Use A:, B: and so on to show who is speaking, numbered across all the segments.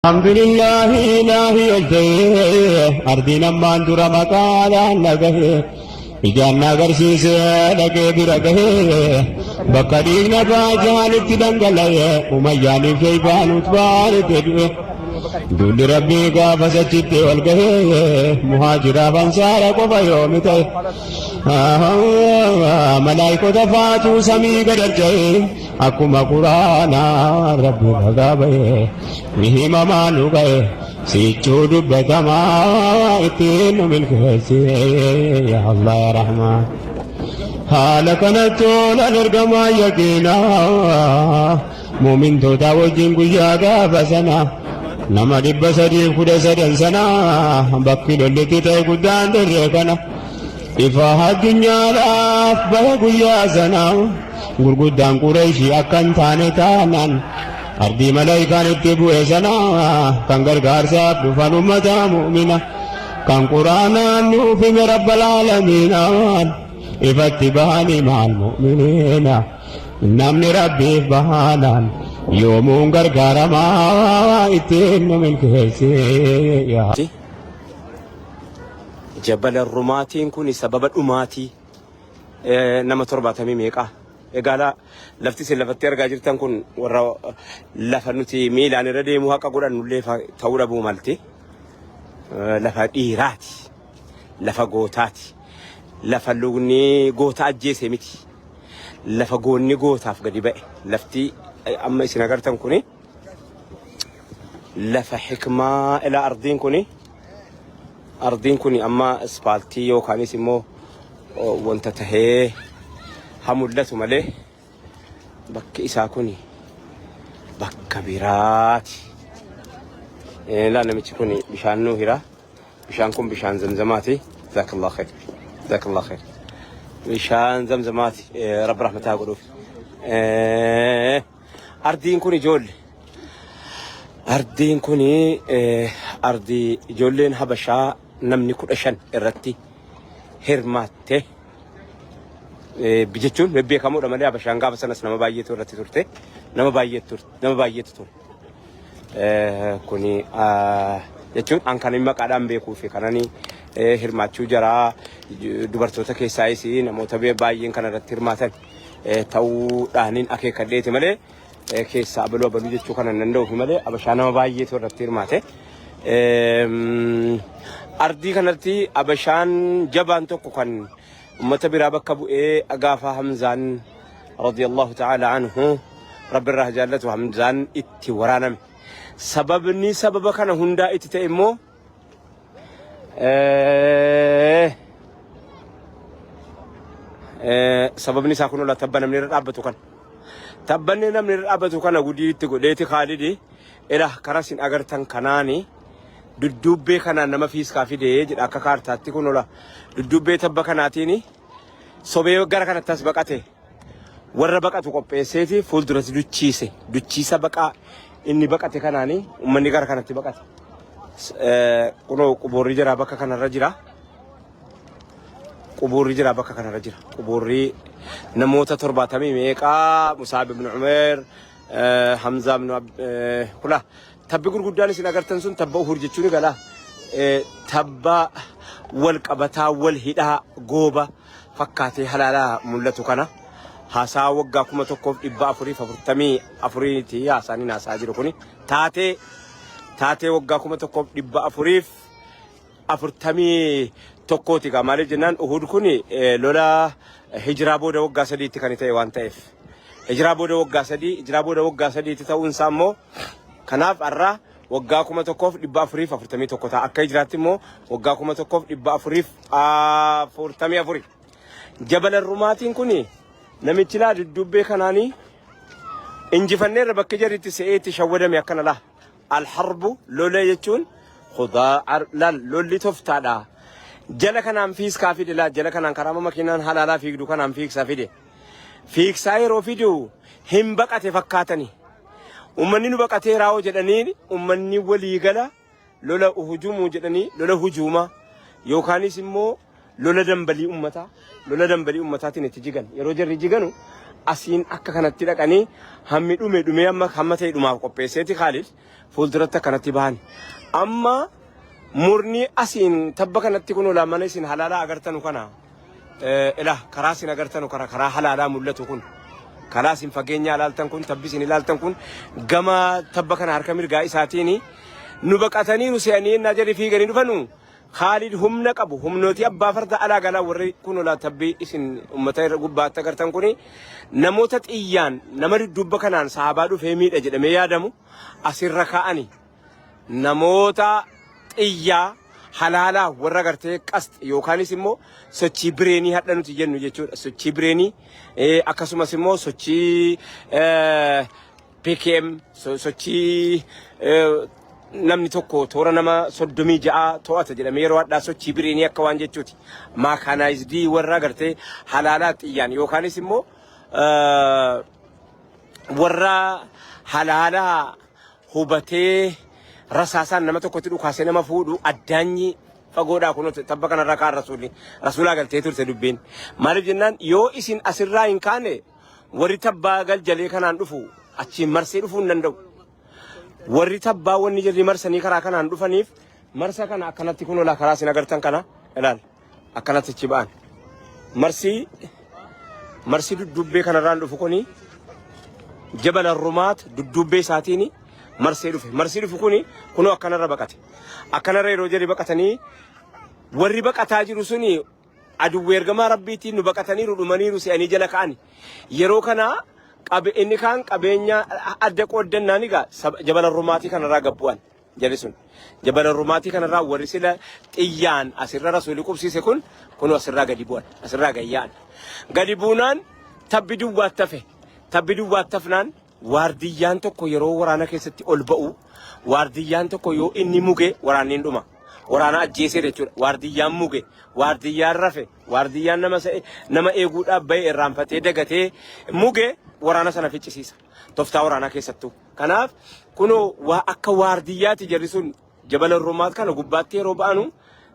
A: Alhamdulillahi ilaahi ol ta'ee ardiin ammaan dura maqaadhaan na gahee ijaan na agarsiisee dhaqee bira gahee bakka dhiigna baajaan itti dhangala'ee umayyaaniif sheeybaan utbaan itti du'e duulli rabbii gaafa sachitti ol gahee muhaajiraaf ansaara qofa yoomi ta'e malaayikota faatuu samii gad harca'ee Akkuma quraanaa rabbi ragaa ba'e ni himamaa nu ga'e sichuu dubbatamaa ittiin nu milkeessi yaa Allah yaa Rahmaan. Haala kanatti oolan ergamaa yaqiinaa muumintoota wajjin guyyaa gaafa sana nama 313 sana bakki lollitti ta'e guddaan dirree kana. Ifa addunyaadhaaf bahe guyyaa sana gurguddaan Qureeshii akka hin taane taanaan ardii malaayikaan itti bu'e sana kan gargaarsaaf dhufan ummata mu'mina kan quraanaan nuuf hime rabbal aalamiinaan ifatti bahanii maal mu'miniina namni rabbiif bahanaan yoomuun gargaaramaa ittiin nu milkeessi yaa.
B: Jabala Rumaatiin kun sababa dhumaatii nama torbaatamii meeqaa. Egaa lafti isin lafatti argaa jirtan kun warra lafa nuti miilaan irra deemuu haqa godhannullee ta'uu dhabuu malti. Lafa dhiiraati. Lafa gootaati. Lafa lugni goota ajjeese miti. Lafa goonni gootaaf gadi ba'e. Lafti amma isin agartan kuni lafa hikmaa ilaa ardiin kuni ardiin kuni amma ispaaltii yookaanis immoo wanta tahee ha mul'atu malee bakki isaa kuni bakka biraati. Laa namichi kun bishaan nuu hira. Bishaan kun bishaan zamzamaati. Jazakallah khair. Jazakallah khair. Bishaan zamzamaati. Rabbi rahmataa godhuuf. Ardiin kun ijoolle. Ardiin kun ardii ijoolleen Habashaa namni 15 irratti hirmaatte. Jechuun bebbeekamoodha malee Habashaan gaafa sanas nama baay'eetu irratti turte. Nama baay'eetu turte. Nama baay'eetu ture. Kuni jechuun an kan maqaadhaan beekuu fi kanani hirmaachuu jaraa dubartoota keessaayis namoota baay'een kan irratti hirmaatan. Ta'uudhaanin akeekkadheeti malee keessaa abaluu abaluu jechuu kana hin danda'uufi malee abashaa nama baay'eetu irratti hirmaate. Ardii kanatti abashaan jabaan tokko kan ummata biraa bakka bu'ee gaafa Hamzaan radiyallahu ta'ala anhu rabbi irraa jaallatu Hamzaan itti waraaname. Sababni sababa kana hundaa itti ta'e immoo Sababni isaa kun ola tabba namni irra dhaabbatu kana. Tabbanni namni irra dhaabbatu kana gudii itti godheeti Khaalidi ila karaa isin agartan kanaani dudduubbee kanaan nama fiiskaa fidee jedha akka kaartaatti kun ola dudduubbee tabba kanaatiin sobee gara kanatti as baqate. Warra baqatu qopheesseeti fuulduratti duchiise. Duchiisa baqaa inni baqate kanaani uummanni gara kanatti baqate. Kunoo quboorri jira bakka kanarra jira. Quboorri jira bakka kanarra jira. Quboorri namoota torbaatamii meeqaa Musaab ibn Umeer, Hamzaa ibn kula tabbi gurguddaan isin agartan sun tabba Uhud jechuun gala. Tabba wal qabataa wal hidhaa gooba fakkaatee halaalaa mul'atu kana haasaa waggaa 1444ti haasaan inni haasaa jiru kuni taatee taatee waggaa 1441ti gaa maaliif jennaan Uhud kuni lola hijiraa booda waggaa sadiitti kan ta'e waan ta'eef hijiraa booda waggaa sadii hijiraa booda waggaa sadiitti ta'uun isaa immoo kanaaf har'a waggaa 1441 ta'a. Akka hijiraatti immoo waggaa 1444. Jabala Rumaatiin kun namichi laa dudduubbee kanaanii injifanneerra bakka jarri itti se'ee itti shawwadame akkana laa. Alharbu lola jechuun kudaa laal lolli toftaadha. Jala kanaan fiiskaa fide laa jala kanaan karaa makiinaan halaalaa fiigdu kanaan fiigsaa fide. Fiigsaa yeroo fidu hin baqate fakkaatani. Ummanni nu baqateeraawoo jedhanii ummanni waliigala lola hujumuu jedhanii lola hujuumaa yookaanis immoo lola dambalii ummataa lola dambalii ummataatiin itti jigan yeroo jarri jiganu Asiin akka kanatti dhaqanii hammi dhume dhumee amma hamma ta'e dhumaaf qopheesseeti Khaalid fuulduratti akkanatti bahan. Amma murni asiin tabba kanatti kun olaa mana isin halaalaa agartanu kana ila karaa isin agartanu kana karaa halaalaa mul'atu kun karaa isin fageenyaa ilaaltan kun tabbi isin ilaaltan kun gama tabba kana harka mirgaa isaatiin nu baqataniiru se'anii ennaa jarri fiiganii dhufanu Khaalid humna qabu humnooti abbaa farda alaa galaa warri kun olaa tabbii isin ummata irra gubbaatti agartan kuni namoota xiyyaan nama dudduubba kanaan sahabaa dhufee miidha jedhamee yaadamu asirra kaa'ani namoota xiyyaa halaalaa warra gartee qast yookaanis immoo sochii bireenii hadha nuti jennu jechuudha. Sochii bireenii akkasumas immoo sochii PKM sochii namni tokko toora nama 36 to'ata jedhamee yeroo hadhaa sochii bireenii akka waan jechuuti. Maakaanaayizdii warra gartee halaalaa xiyyaan yookaanis immoo warra halaalaa hubatee rasaasaan nama tokkotti dhukaasee nama fuudhu addaanyi fagoodhaa kunoo tabba kanarraa kaan rasuulli rasuulaa galtee turte dubbiin. Maaliif jennaan yoo isin asirraa hin kaane warri tabbaa galjalee kanaan dhufu achiin marsee dhufuu hin danda'u. Warri tabbaa wanni jarri marsanii karaa kanaan dhufaniif marsa kana akkanatti kunoo laa karaa isin agartan kana ilaal akkanatti achi ba'an. Marsii marsii dudduubbee kanarraan dhufu kuni jabala rumaat dudduubbee isaatiin marsee dhufe. Marsii dhufu kuni kunoo akkanarra baqate. Akkanarra yeroo jarri baqatanii warri baqataa jiru suni Aduwwi ergamaa Rabbiitiin nu baqataniiru dhumaniiru se'anii jala ka'ani. Yeroo kana qabe inni kaan qabeenya adda qooddannaan egaa jabala rumaatii kanarraa gad bu'an jarri sun. Jabala rumaatii kanarraa warri sila xiyyaan asirra rasuulli qubsiise kun kunoo asirraa gadi bu'an asirraa gad yaa'an. Gadi buunaan tabbi duwwaatti hafe. Tabbi duwwaatti hafnaan Waardiyyaan tokko yeroo waraana keessatti ol ba'u, waardiyyaan tokko yoo inni muge waraanni hin dhuma. Waraana ajjeeseera jechuudha. Waardiyyaan muge, waardiyyaan rafe, waardiyyaan nama nama eeguudhaaf ba'e irraanfatee dagatee muge waraana sana ficcisiisa. Toftaa waraanaa keessattuu. Kanaaf kunoo waa akka waardiyyaati jarri sun jabala Rumaat kana gubbaatti yeroo ba'anu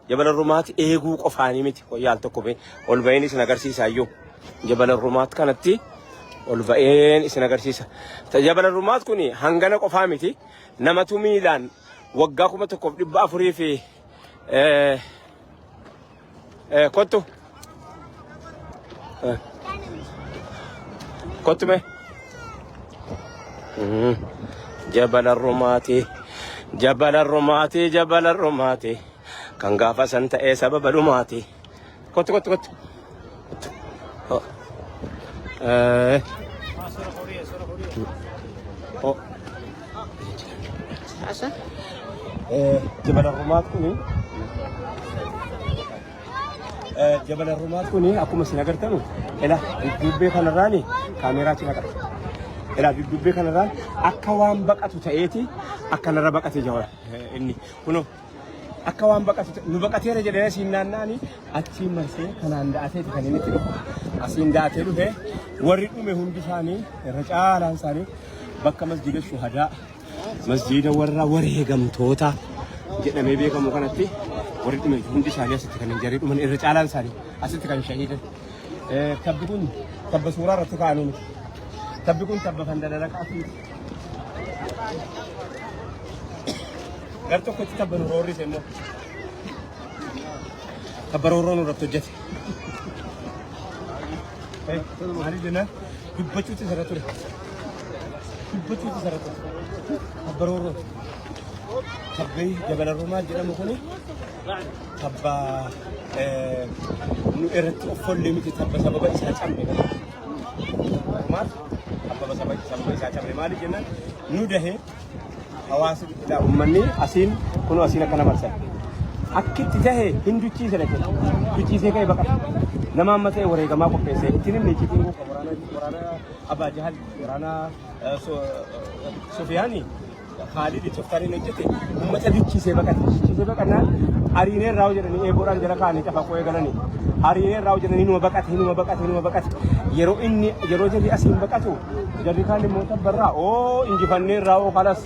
B: jabala Rumaat eeguu qofaanii miti. Yaal tokko ba'e ol ba'een isin agarsiisa iyyuu. Jabala Rumaat kanatti ol ba'een isin agarsiisa. Jabala Rumaat kun hangana qofaa miti. Namatu miilaan waggaa 1400 fi kottu. Kottu mee. Jabala Rumaati. Jabala Rumaati. Jabala Rumaati. Kan gaafa san ta'ee sababa dhumaati. Kottu kottu kottu. Kottu. Oh. Eh. Oh. Jabala Rumaat kuni Jabala Rumaat kuni akkuma isin agartanu ila dudduubbee kanarraani kaameeraa cina qaba. Ila dudduubbee kanarraan akka waan baqatu ta'eeti akkanarra baqate jawar inni kunoo akka waan baqatu nu baqateera jedhee asiin naanna'anii achiin marsee kanaan da'ateeti kan inni itti dhufu. Asiin da'atee dhufe warri dhume hundi isaanii irra caalaan isaanii bakka masjiida shuhadaa masjiida warra wareegamtoota jedhamee beekamu kanatti warri dhume hundi isaanii asitti kan hin jarri dhuman irra caalaan isaanii asitti kan shahiidan. Tabbi kun tabba suuraa irratti kaa'anii miti. Tabbi kun tabba kan dalalaqaati miti. Gar tokkotti tabba nu roorrise immoo. Tabba roorroo nurratti hojjete. Maaliif jennaan dubbachuutti isarra ture. Dubbachuutti isarra ture. Tabba roorroo. Tabbi jabala rumaal jedhamu kuni tabba nu irratti of follee miti tabba sababa isaa cabne. Maal? Sababa sababa isaa cabne maaliif jennaan nu dahee hawaasa biqilaa uummanni asiin kunoo asiin akkana marsan. Akkitti tahe hin duchiise dhaqe. Duchiisee ka'e baqata. Nama amma ta'e wareegamaa qopheesse. Ittiin himne icciitiin kun waraana waraana Abaa Jahal waraana Sufiyaani Khaalid tooftaan inni hojjete uummata duchiisee baqate. Duchiisee baqannaan ariinee irraa jedhanii eeboodhaan jala kaa'anii cafaqoo eegalanii. Ariinee irraa jedhanii numa baqate numa baqate numa baqate. Yeroo inni yeroo jarri asiin baqatu jarri kaan immoo tabbarraa oo injifannee irraa oo kalas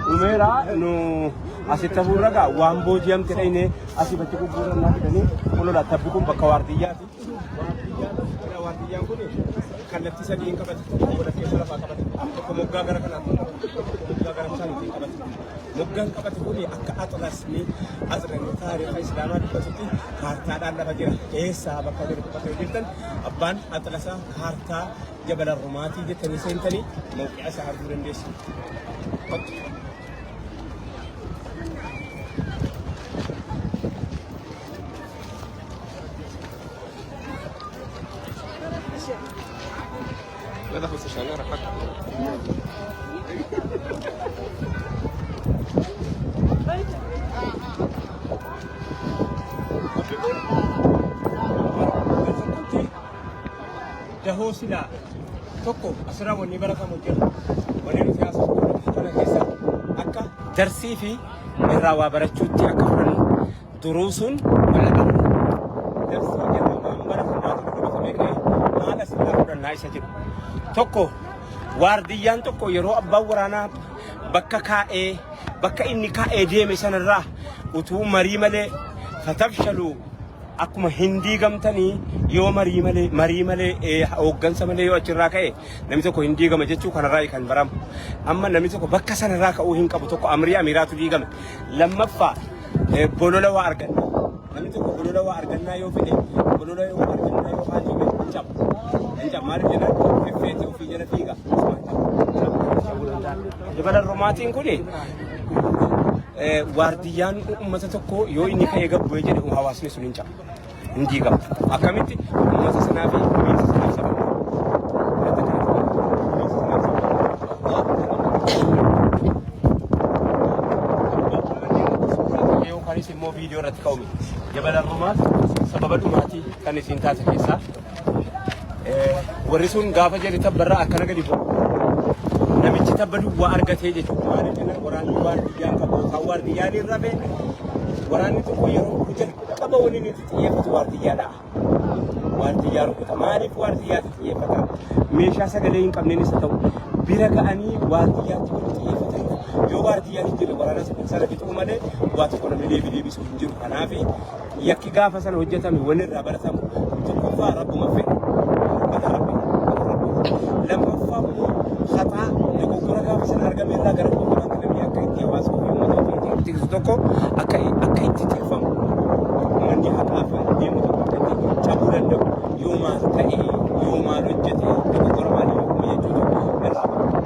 B: dhumeera nu asitti hafuurra gaa waan booji'amte dhayne asii bachi gugguurannaa jedhanii kunuudha tabbi kun bakka waardiyyaati. Waardiyyaan kun Kallattii sadiin qabate. Tokko walakkeessa lafaa qabate. Tokko moggaa gara kanaatiin qabate. Tokko moggaa gara bishaaniitiin qabate. Moggaan qabate kun akka atlasni atlasni taariika islaamaa dubbatutti kaartaadhaan lafa jira. Eessaa bakka jedhu bakka jirtan abbaan atlasaa kaartaa jabala rumaatii jettanii seentanii mawqi'a isaa arguu dandeessu. Kottu.
C: لا تاخذ شنارة حتى.
B: Tokkotti dahoo silaa tokko asirraa wanni baratamu jira. Wanni nuti haasofnu kana keessa akka darsii fi irraa waa barachuutti akka fudhannu duruusuun wal qabu. Darsii irraa waan baratamu waatu dubbatamee ka'e maal asirraa fudhannaa isa jedhu. Tokko waardiyyaan tokko yeroo abbaan waraanaa bakka kaa'ee bakka inni kaa'ee deeme sanarraa utuu marii malee fatafshaluu akkuma hin diigamtanii yoo marii malee marii malee hooggansa malee yoo achirraa ka'e namni tokko hin diigama jechuu kanarraa kan baramu. Amma namni tokko bakka sanarraa ka'uu hin qabu tokko amrii amiiraatu diigame. Lammaffaa bolola waa arganna. Namni tokko bolola waa argannaa yoo fedhe bolola yoo argannaa yoo haajame hin cabu. Hin cabu maaliif jennaan feffeetee ofii jala fiiga. Cabuu danda'a. Jabala Romaatiin kuni waardiyyaan uummata tokko yoo inni ka'ee gad bu'ee jedhe hawaasni sun hin cabu. Hin diigamu. Akkamitti uummata sanaa fi gumiinsa sanaaf sababa. Irratti akkanatti gumiinsa sanaaf sababa. Yookaanis immoo viidiyoo irratti ka'u miti. Jabala Romaat sababa dhumaatii kan isiin taate keessaa warri sun gaafa jedhe tabbarraa akkana gadi bu'u. Namichi tabba duwwaa argatee jechuudha. Maaliif jennaan waraanni waardiyyaan qabu yookaan waardiyyaan hin rafe waraanni tokko yeroo jalqaba wanni inni itti xiyyeeffatu waardiyyaadha. Waardiyyaa rukuta. Maaliif waardiyyaatti xiyyeeffata? Meeshaa sagalee hin qabneen isa ta'u bira ga'anii waardiyyaatti wal xiyyeeffatan. Yoo waardiyyaan hin jirre waraana sana fixuu malee waa tokko namni deebii deebisuu hin jiru. Kanaaf yakki gaafa sana hojjetame wanni irraa baratamu tokkoffaa rabbuma fedhe. Bata rabbi. Bata rabbi. Lammaffaa immoo haxaa dogoggora gaafa sana argame irraa gara fuulduraatti namni akka itti hawaasa ofii uummata ofii itti tiksu tokko akka akka itti tikfamu. Uummanni haqaaf deemu tokko akka itti cabuu danda'u yoo maal ta'e yoo maal hojjete dogoggora maalii yoo uume jechuutu irraa barata.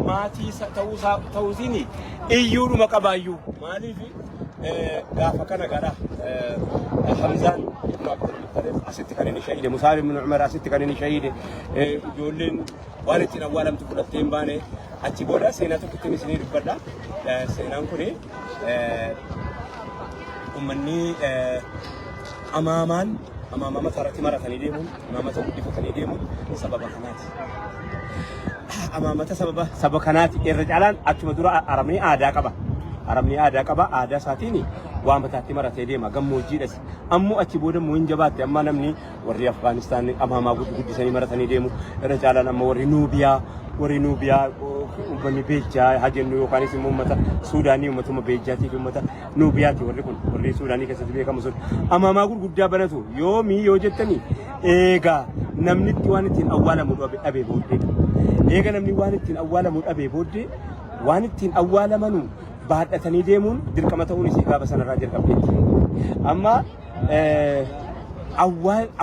B: Maatii ta'uusaa ta'uusiin iyyuudhuma qabaayyuu maaliif gaafa kana gara Hamzaan ibn Abdul Muttalib asitti kan inni shahiide Musaan ibn Umar asitti kan inni shahiide ijoolleen waan ittiin awwaalamtu fudhattee hin baane achi booda seenaa tokkittiin isinii dubbadha. Seenaan kuni uummanni amaamaan amaamaa mataa irratti maratanii deemuun amaamata guddifatanii deemuun sababa kanaati. Amaamata sababa saba kanaati irra caalaan achuma dura arabni aadaa qaba. Arabni aadaa qaba aadaa isaatiin waa mataatti maratee deema gammoojjiidhas. Ammoo achi booda immoo hin jabaatte amma namni warri Afgaanistaan amaamaa guddisanii maratanii deemu irra caalaan amma warri Nuubiyaa warri Nuubiyaa uummanni Beejjaa haa jennu yookaanis immoo uummata Suudaanii uummatuma Beejjaatii fi uummata Nuubiyaati warri kun warri Suudaanii keessatti beekamu sun amaamaa gurguddaa banatu yoomii yoo jettanii eegaa namni itti waan ittiin awwaalamu dhabe booddee eega namni waan ittiin awwaalamu dhabe booddee waan ittiin awwaalamanu baadhatanii deemuun dirqama ta'uun isii gaafa sanarraa jalqabdeetti. Amma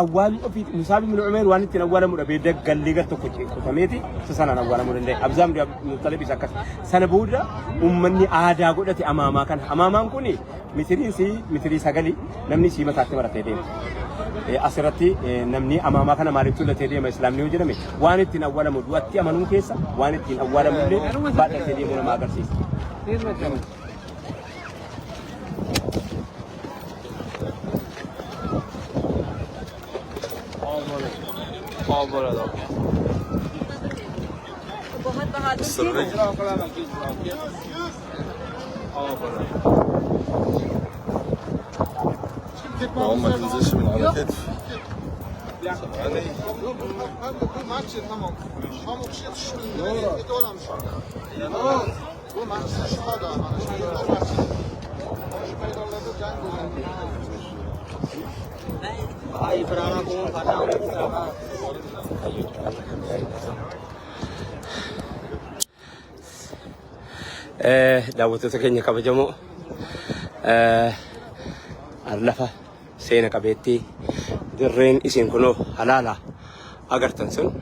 B: awwaalli ofii Musaab ibn Umeer waan ittiin awwaalamu dhabee daggalli gar tokko kutameeti isa sanaan awwaalamuu danda'e. Abzaam Muxalibis akkas. Sana booda uummanni aadaa godhate amaamaa kana. Amaamaan kun mitiriin sii mitirii sagali namni sii mataatti maratee deema. Asirratti namni amaamaa kana maaliif tullatee deema islaamni yoo jedhame waan ittiin awwaalamu du'atti amanuu keessa waan ittiin awwaalamu illee baadhatee deemuu nama agarsiisa.
D: बहुत बहादुर थे वो।
C: ما تنزلش من على كتفي.
B: Daawwattoota keenya kabajamoo, lafa seena qabeettii dirreen isin kunoo halaala agartan sun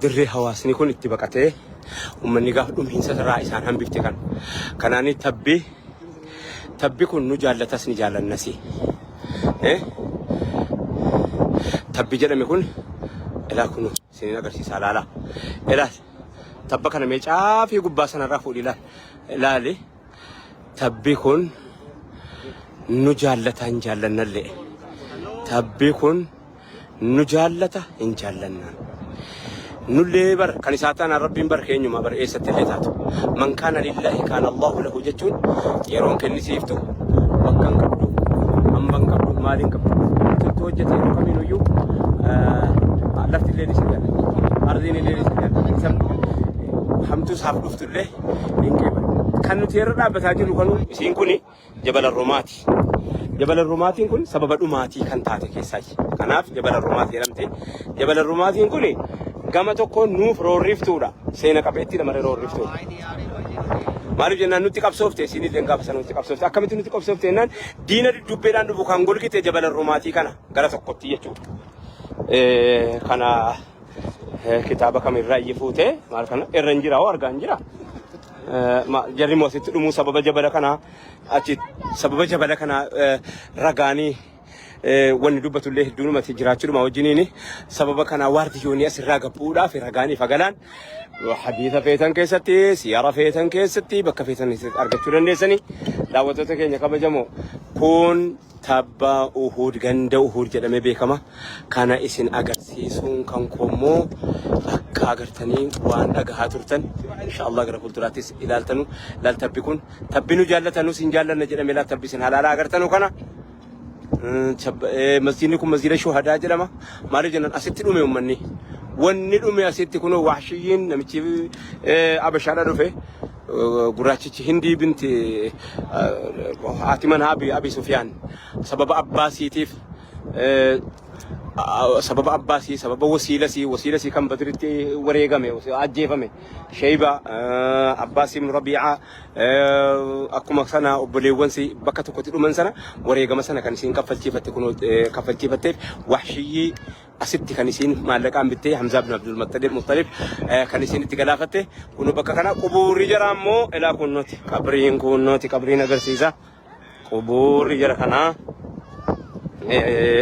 B: dirree hawaasni kun itti baqatee uummanni gaafa dhumiinsa irraa isaan hambifte kan kanaanii tabbi tabbi kun nu jaallatas ni jaallannasi. Tabbi jedhame kun ilaa kun isinin agarsiisa laala. Ilaa tabba kana mee caafii gubbaa sanarraa fuudhi ilaali. Ilaali tabbi kun nu jaallata hin jaallannallee. Tabbi kun nu jaallata hin jaallannaan. Nullee bar kan isaa taanaan rabbiin bar keenyuma bar eessatti illee taatu. Man kaana lillaahi kaana Allahu lahu jechuun yeroon kennisiiftu bakka hin qabdu, hamba hin qabdu, maali hin qabdu. Itti hojjete yeroo kamiinuyyuu lafti illee ni isa jaallatti. Ardiin illee ni isa jaallatti. Isa hamtuu isaaf dhuftu illee hin qeebalu. Kan nuti irra dhaabbataa jirru kanuu isiin kuni Jabala Rumaati. Jabala Rumaatiin kun sababa dhumaatii kan taate keessaayi. Kanaaf Jabala Rumaati jedhamte. Jabala Rumaatiin kun gama tokkoon nuuf roorriftuudha. Seena qabeettiidha malee roorriftuudha. Maaliif jennaan nutti qabsoofte isiin illee gaafa sana nutti qabsoofte. Akkamitti nutti qabsoofte jennaan diina dudubbeedhaan dhufu kan golgite Jabala Rumaatii kana gara tokkotti jechuudha. Kana kitaaba kamirraa iyyi fuute maal kana irra hin jira hoo argaa hin jira. Jarri immoo asitti dhumuu sababa jabala kanaa achi sababa jabala kanaa ragaanii wanni dubbatullee hedduunumatti jiraachuudhuma wajjiniin sababa kanaa waardiyyoonni asirraa gabbu'uudhaaf ragaan ifa galaan hadiisa feetan keessatti siyara feetan keessatti bakka feetan argachuu dandeessanii. Daawwattoota keenya kabajamoo, kun tabba Uhud, ganda Uhud jedhamee beekama. Kana isin agarsiisuun kan koommoo akka agartanii waan dhagahaa turtan inshaallah gara fuulduraattis ilaaltanu laal. Tabbi kun tabbi nu jaallatanus hin jaallanna jedhamee laal. Tabbi isin halaala agartanu kana masjiidni kun masjiida shuhadaa jedhama. Maaliif jennaan asitti dhume uummanni. Wanni dhume asitti kun Wahshiyyiin namichi Abashaadha dhufe, gurraachichi Hindii binti haati manaa Abi Sufiyaan sababa abbaasiitiif, sababa abbaasii, sababa wasiilasii kan Badritti wareegame, ajjeefame, Sheyba, Abbaas ibn Rabiicaa, akkuma sana obboleewwan si bakka tokkotti dhuman sana wareegama sana kan isiin kaffalchiifatte kun kaffalchiifatteef Wahshiyyii asitti kan isiin maallaqaan bittee Hamzaa bin Abdul Muttalib kan isiin itti galaafatte kun bakka kana. Qubuurri jara ammoo ilaa kunnooti, qabriin kunnooti, qabriin agarsiisa qubuurri jara kanaa.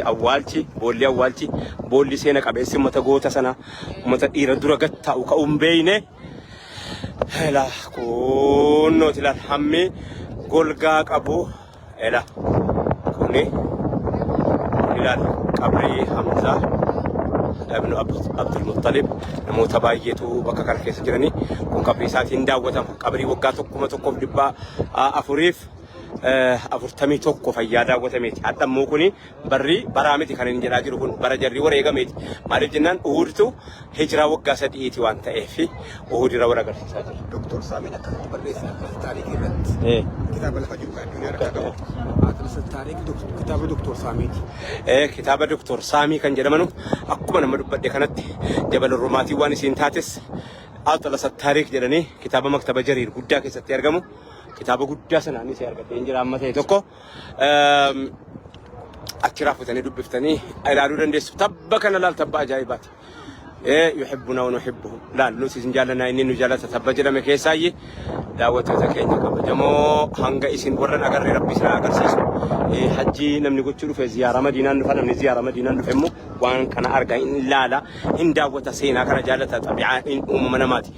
B: Awwaalchi boolli, awwaalchi boolli seena qabeessi uummata goota sana, uummata dhiira dura gattaa'u ka'uu hin beeyne ilaa kunnooti. Ilaal hammi golgaa qabu. Ela kuni ilaal qabrii Hamzaa ibnu Abdul Muttalib. Namoota baay'eetu bakka kana keessa jiranii. Kun qabrii isaatiin daawwatama. Qabrii waggaa 1441 fayyaa daawwatameeti. Hadha immoo kuni barri baraa miti kan inni jedhaa jiru, kun bara jarri wareegameeti. Maaliif jennaan Uhuudtu hijiraa waggaa 3ti waan ta'eef Uhud irra wal agarsiisaa jira.
C: Doktor Saamiin akkasitti barreesse Atlas Taariikii irratti. Kitaaba lafa jiru kan addunyaa harkaa qabu. Atlas Taariikii kitaaba Doktor Saamiiti.
B: Kitaaba Doktor Saamii kan jedhamanu akkuma nama dubbadhe kanatti Jabal Rumaatii waan isiin taates Atlas Taariik jedhanii kitaaba maktaba Jariir guddaa keessatti argamu. Kitaaba guddaa sanaan isee argadheen jira amma ta'e tokko. Achirraa fuutanii dubbiftanii ilaaluu dandeessu. Tabba kana laal, tabba ajaa'ibaati. Yuhibbuna wa nuhibbuhu. Laal, nuti isin jaallanna, inni nu jaallata tabba jedhame keessaayyi. Daawwattoota keenya kabajamoo, hanga isin warran agarre rabbi isin haa agarsiisu. Hajjii namni gochuu dhufe ziyaaraa Madiinaan dhufa. Namni ziyaaraa Madiinaan dhufe immoo waan kana arga, hin ilaala, hin daawwata, seenaa kana jaallata, xabi'aa uumama namaati.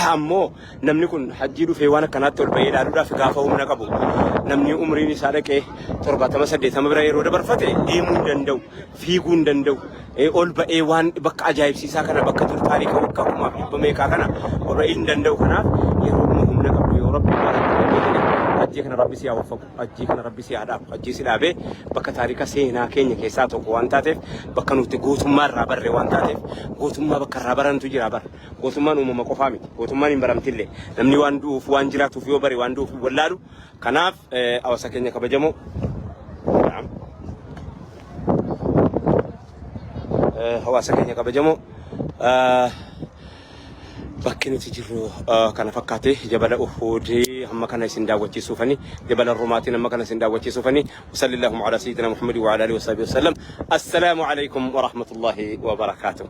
B: Ammoo namni kun hajjii dhufee waan akkanaatti ol bahee ilaaluudhaaf gaafa humna qabu. Namni umriin isaa dhaqee 70, 80 bira yeroo dabarfate deemuu hin danda'u, fiiguu hin danda'u. Ol ba'ee waan bakka ajaa'ibsiisaa kana, bakka dur taarika waggaa kumaaf dhibba meeqaa kana ol ba'ee hin danda'u. Kanaaf yeroo humna qabdu yoo rabbi waan jedhe hajjii kana rabbi si haa waffaqu, hajjii kana rabbi si haa dhaabu. Hajjii si dhaabee bakka taarika seenaa keenya keessaa tokko waan taateef, bakka nuti gootummaa irraa barre waan taateef, gootummaa bakka irraa barantu jira bara. Gootummaan uumama qofaa miti. Gootummaan hin baramtillee. Namni waan du'uuf waan jiraatuuf yoo bare waan du'uuf hin wallaalu. Kanaaf hawaasa keenya kabajamoo. Hawaasa keenya kabajamoo bakki nuti jirru kana fakkaate jabala Uhuud hamma kana isin daawwachiisuufani jabala Rumaatiin hamma kana isin daawwachiisuufani wasallillahum ala sayyidina Muhammad wa ala alihi wa sahbihi wasallam. Assalaamu alaikum wa rahmatullahi wa barakaatuh.